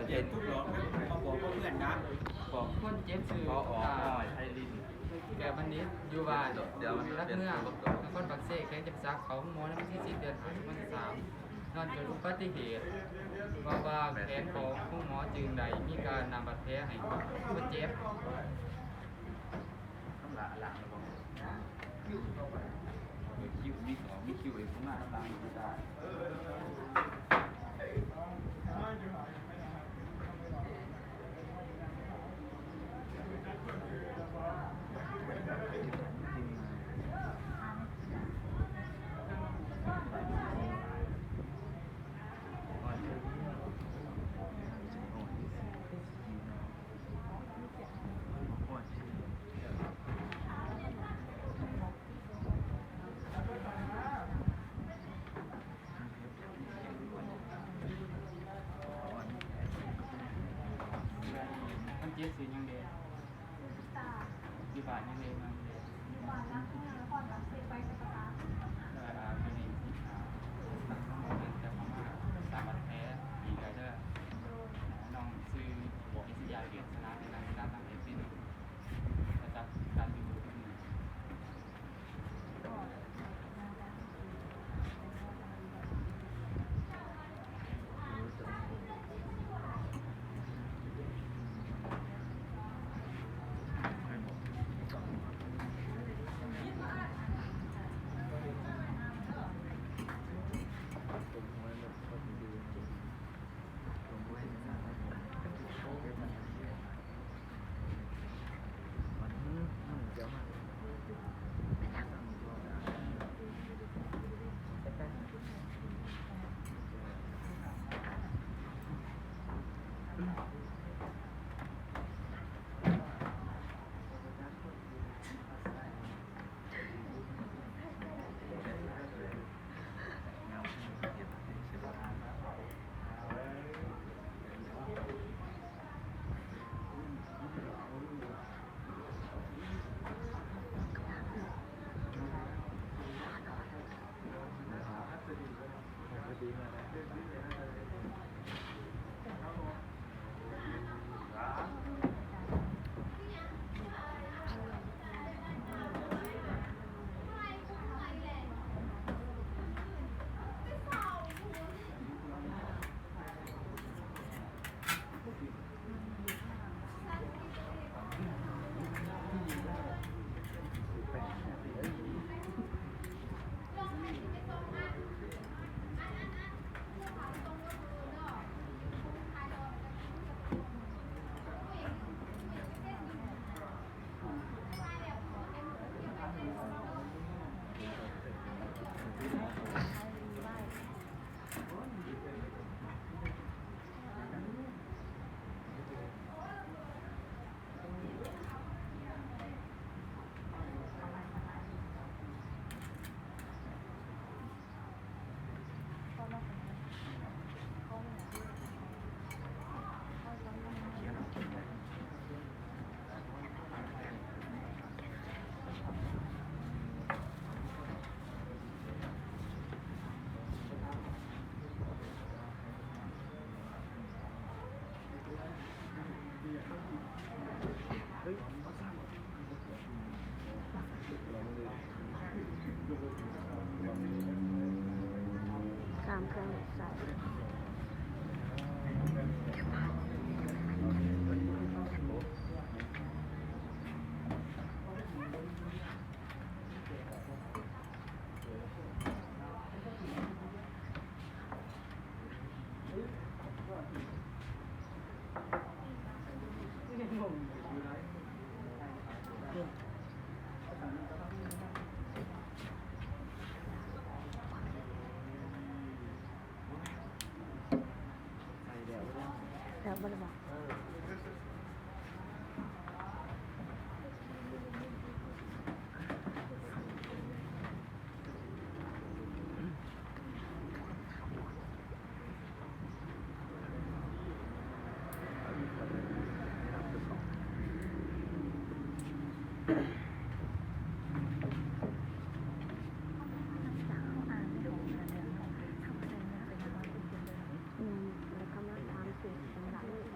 ເຈັບທຸກດອກນະ ມາບອກເພື່ອນນະ ບອກຄົນເຈັບຊື່ ພໍອອກ ນ້ອຍ ໄພລິນ ແກ້ວບັນດິດ ຢູ່ບ້ານຫຼັກເມືອງ ນະຄອນປາກເຊ ແຂວງຈຳປາສັກ ເຂົ້າໂຮງໝໍໃນວັນທີສິບ ເດືອນຫ້າ ສອງພັນຊາວສາມ ຍ້ອນເກີດອຸບັດຕິເຫດ ເວົ້າວ່າແຂນເຂົ້າໂຮງໝໍຈຶ່ງໄດ້ມີການນ້ຳບາດແຜໃຫ້ຄົນເຈັບ. ຄົນເຈັບຊື່ຫຍັງເດ? ຢູ່ບ້ານຫຍັງເດ? ເມືອງຫຍັງເດ? ຢູ່ບ້ານຫຼັກເມືອງ ນະຄອນປາກເຊ ແຂວງຈຳປາສັກ. ເອີ ເອີ ຢູ່ນີ້ ເປັນເຈົ້າຂອງມາສາມບາດແຜ ດີໃດເດີ. ນ້ອງຊື່ ເອສຢາ ວຽງຊະນະ ເປັນນັກກິລາຕັ້ງແຕ່ເປັນ ປະຈຳການຢູ່ ຂ້າມເຄື່ອງລົດໄຟ. ແລ້ວບໍ່ໄດ້ບອກ. ແມ່ນ ແລ້ວກໍມາຖາມເຂດ ເປັນຫຍັງ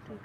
Thank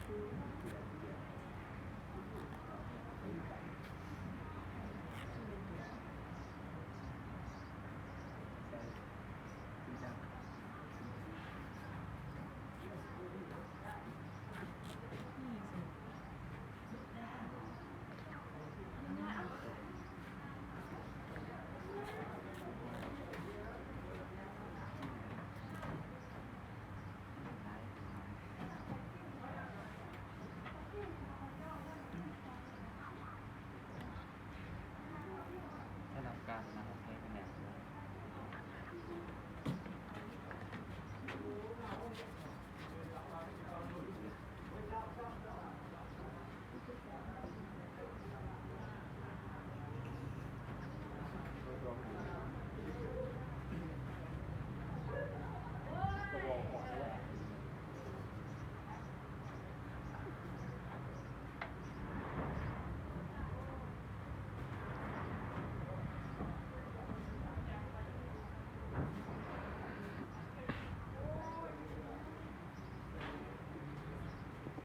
you.